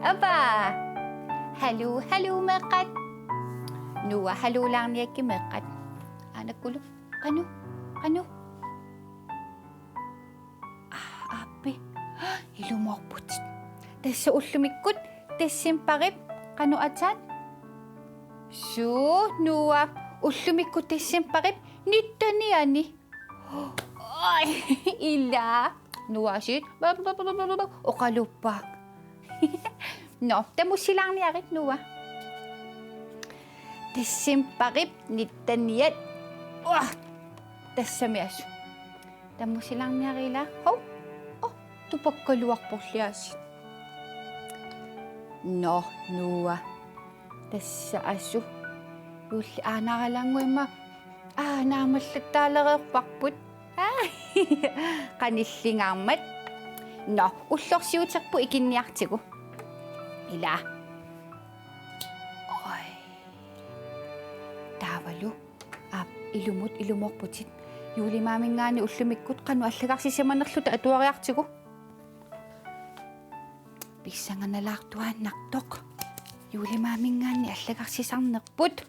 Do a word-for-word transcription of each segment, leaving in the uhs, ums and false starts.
Ava! Haluu, haluu meeqqat. Noah haluulaarniakkit meeqqat. Aanakkulu. Qanoq? Qanoq? Aa, aappi. Ilumoorputit. Tassa ullumikkut decembarip qanoq ataat? Suu, Noah, ullumikkut decembarip nittenianni. Oj, ila. Noahsiit oqaluppaat. Nå, tamussilaarniarit, Noah. Decembarip nitteniat. Uah, tassami asu. Tamussilaarniarit, ila. Hov. Oh, tupakkaluarporli aasiit. Nå, Noah. Tassa asu. Juulli aanaaralaannguaq immaqa. Aa, naammallattaalereerparput. Aa, qanillingaarmat. Nå, ullorsiuterput ikinniartigu. Ila. Oj. Taavalu. Aap, ilumut ilumoorputit. Juulimaaminngaanniit ullumikkut qanoq allagarsisimanerluta atuariartigu. Pissanganalaartuaannartoq. Juulimaaminngaanniit allagarsisarnerput.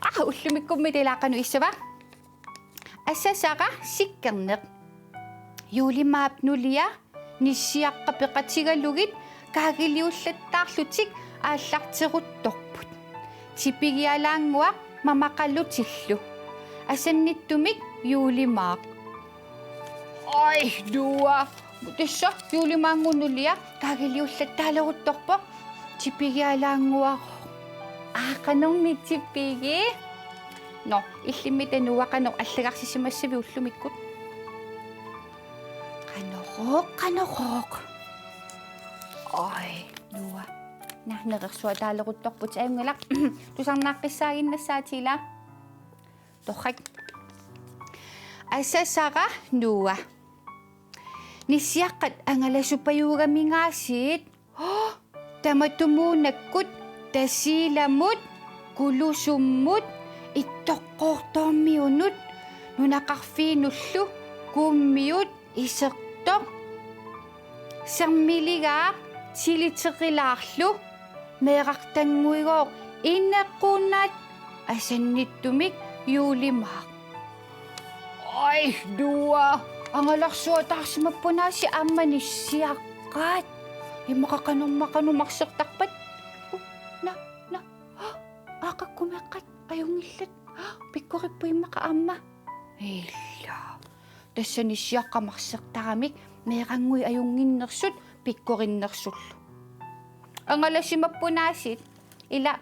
Aa, ullumikkummi ila qanoq issava? Asasara sikkerneq. Juulimaap nulia nissiaqqat peqatigalugit kaagiliullattaarlutik aallarteruttorput. Tipigialaannguaq mamaqalutillu. Asannittumik juulimaaq. Oj, Noah. Tassa juulimaannguaq nulia kaagiliullattaaleruttorpoq. Tipigialaannguaq. Aa, qanormi tipigi? Nå, illimmi Noah qanoq allagarsisimassavit ullumikkut? Qanorooq, qanorooq. Oj, Noah. Naa, nerersuataaleruttorput ajunngilaq. Tusarnaaqqissaaginnassaat ila. Torrak. Asasara Noah. Nissiaqqat angalasupajuugamingaasiit. Tamatumuunakkut Tasiilamut, Kulusummut, Ittoqqoortoormiunut, nunaqarfiinullu, Kuummiut, Isertoq, Sermiligaaq, Tiliterrilaarlu, Meerartannguigooq, Inequnat, asannittumik juulimaaq. Oj, Noah, angalarsuataarsimapput aasiit aamma nissiaqqat. Immaqa qanorma qanoq marsertarpat? Uh, naa, naa. Aa, qakkumi meeqqat ajunngillat. Pikkoripput immaqa aamma. Ila. Tassa nissiaqqat marsertaramik meerannguit ajunnginnersut pikkorinnersullu. Angalasimapput aasiit. Ila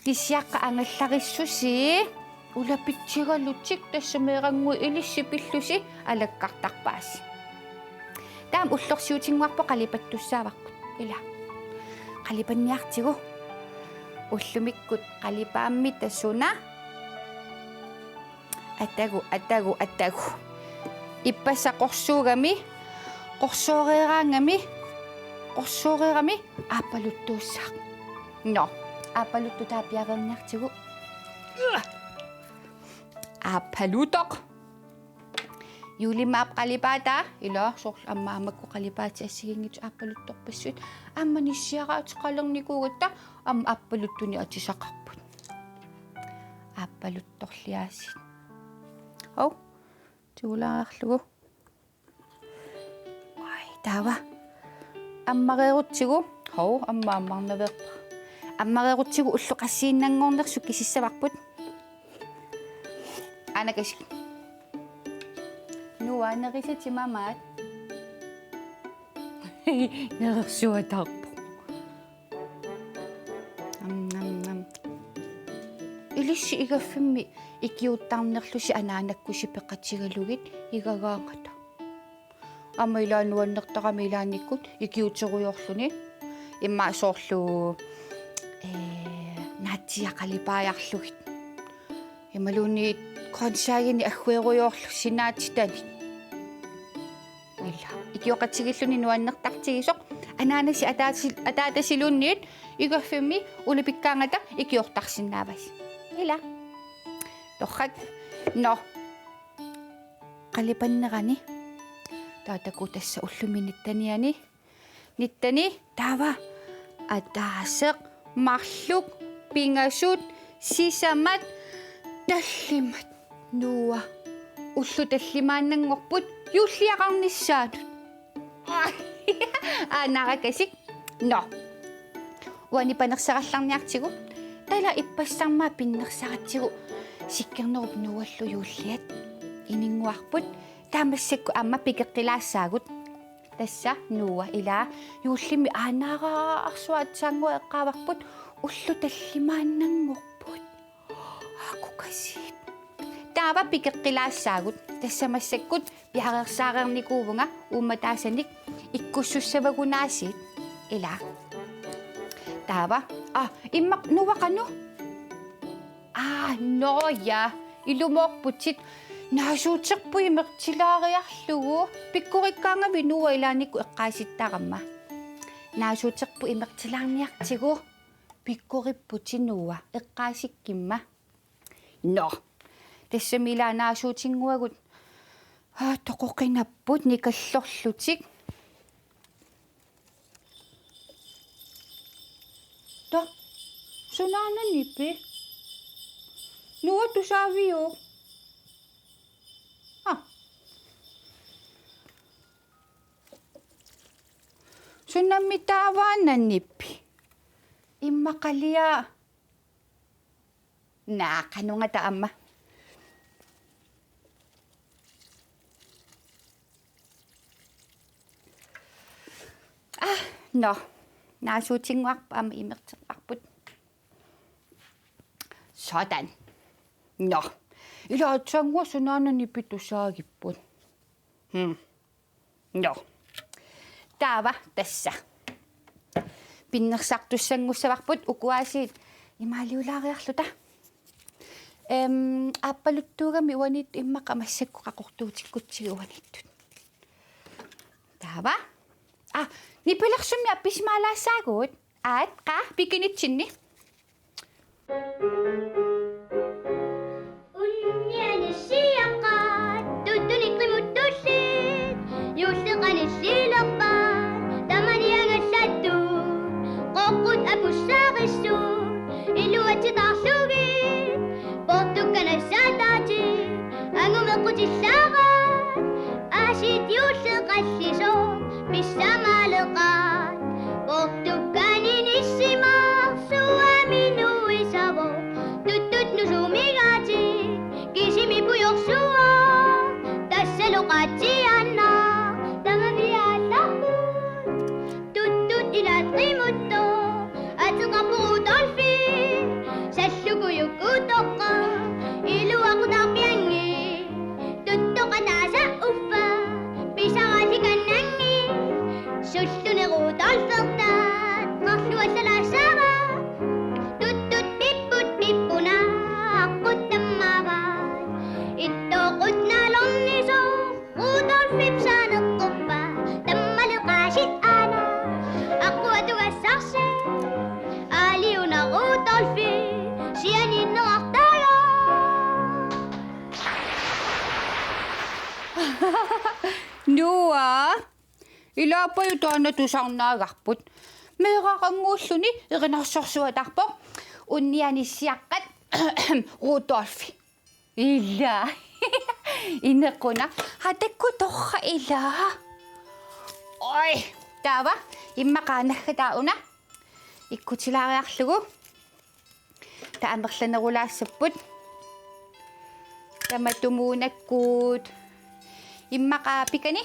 nissiaqqat angallarissusi ulapitsigalutik tassa meerannguit ilissi pillusi alakkartarpaasi. Taama ullorsiutinnguarput qalipattussaavarput. Ila. Qalipanniartigu. Ullumikkut qalipaammi tassuna. Atagu, atagu, atagu. Ippassaq qorsuugami, qorsooreeraangami, qorsooreerami aappaluttuussaaq. Nå, aappaluttutaa piareerniartigu. Aappaluttoq. Juulimaap qalipaataa, ila soorlu aamma makku qalipaatit assigiinngitsut aappaluttorpassuit. Aamma nissiaraateqalernikuugatta aamma aappaluttunik atisaqarput. Aappaluttorli aasiit. Hov, tigulaarlugu. Oj, taava. Ammareerutsigu. Hov, aamma ammarnaveerpara. Ammareerutsigu ullut qassiinnanngornersut kisissavarput. Anakasik. Noah, nerisatit mamaat. Nerersuataarpoq. Am, am, am. Ilissi igaffimmi ikiuuttarnerlusi anaanakkusi peqatigalugit igagaangata. Aamma ilaa nuannertarami ilaannikkut ikiuuterujoorluni. Immaqa soorlu, ee, naatsiiaqalipaajarlugit. Imaluunniit grøntsagini agguerujoorlu sinaatitanik. Ila. Ikioqatigiilluni nuannertartigisoq. Anaanasi ataasi-, ataatasiluunniit igaffimmi ulapikkaangata ikiortarsinnaavasi. Ila. Torrak. Nå. Qalipannerani. Taava takuuk tassa ullumi nitteniani. Nitteni taava ataaseq, marluk, pingasut, sisamat, tallimat. Noah, ullut tallimaannanngorput juulliaqarnissaanut. Aa, naarakasik. Nå. Uani panerserallarniartigu. Taava ippassarmaa pinnersaratsigu. Sikkernerup Noallu juulliat ininnguarput. Taava massakkut aamma pikeqqilaassaagut. Tassa Noah ila juullimi aanaaraarsuaatsaannguaq eqqaavarput ullut tallimaannanngorput. Aakkukasiit. Taava pikeqqilaassaagut. Tassa massakkut piareersaareernikuuvunga uummataasanik ikkussussavagut aasiit. Ila. Taava. Aa, immaqa Noah qanoq? Aa, nå ja. Ilumoorputit. Naasuuterput imertilaariarlugu. Pikkorikkaangavit Noah ilaannikkut eqqaasittarama? Naasuuterput imertilaarniartigu. Pikkoripputit Noah. Eqqaasikkimma. Nå. Tassami ila naasuutinnguagut. Aa, toqoqinapput nikallorlutik. Tassa. Sunaana nipi? Noah tusaaviuk? Aa. Sunami taava aana nipi? Immaqalia. Naa, qanungata aamma. Aa, nå. Naasuutinnguarput aamma imerteqqaarput. Sådan. Nå. Ila aatsaannguaq sunaana nipi tusaagipput? Hmm. Nå. Taava tassa. Pinnersartussanngussavarput uku aasiit imaaliulaariarluta. Em, aappaluttuugami uaniittut immaqa massakkut qaqortuutikkutsigu uaniittut. Taava. Aa, nipilersummi appisimaalaassagut. Aat, qaa, pikinitsinni. Unniani siaqqat, tuttunik qimuttullit, juulleq qanillilerpaat, tamani angallattut, qoqqut apussarissut, iluatsitaarlugit, portukkanassaataatit, angumeqqutillaaraat, aasiit juulleq qallisoq, pissamaaleqaat, portukkanit nissimaarsuami nuisavoq, tuttut nusumigaatit, kisimi pujorsuaq, tassalu qaatsiaannaq, tamaviaallarput, tuttut ilaat qimuttoq, ateqarpoq Rudolfi, sallukujuk utoqqaq, iluaqutaarpianngit, tuttoq ataasa uffa, pisaraallakannanngit, sulluneq Rudolfertaat, qarluallalaassavaat, tuttut pipput pippuna, aqqut tammaavaat, ittooqqut nalornisoq, Rudolfip saaneqquppaa, tammaleqaasi aana, aqqut atugassarsi, aali una Rudolfi, sianiinnerartaagaa. Noah, ilaappaluttuarna tusarnaagarput. Meeraqannguulluni erinarsorsuataarpoq. Unniani siaqqat Rudolfi. Ila. Inequnaq. Haa, takuuk torrak ila. Oj, taava. Immaqa naggataa una. Ikkutilaariarlugu. Taava amerlanerulaassapput. Tamatumuunakkut. Immaqa pikani.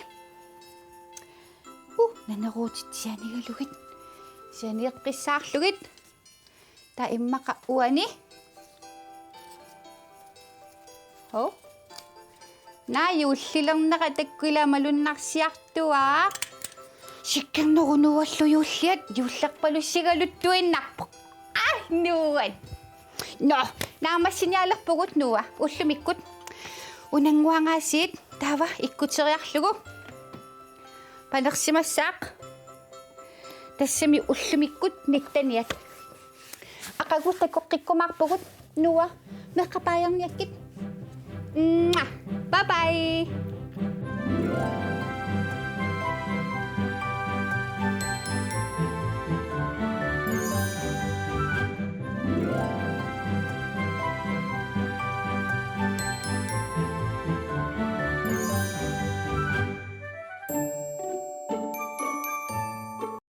Uh, naneruutit sianigalugit. Sianeqqissaarlugit. Taava immaqa uani. Hov. Naa juullilernera takkula malunnarsiartuaaq. Sikkernerup Noallu juulliat juullerpalussigaluttuinnarpoq. Aa, Noah. Nå, Naammassinialerpugut Noah ullumikkut. Unannguangaasiit taava ikkuteriarlugu. Panersimassaaq. Tassami ullumikkut nitteniat. Aqagu takoqqikkumaarpugut Noah, meeqqat baajerniakkit. Mwah. Bye bye.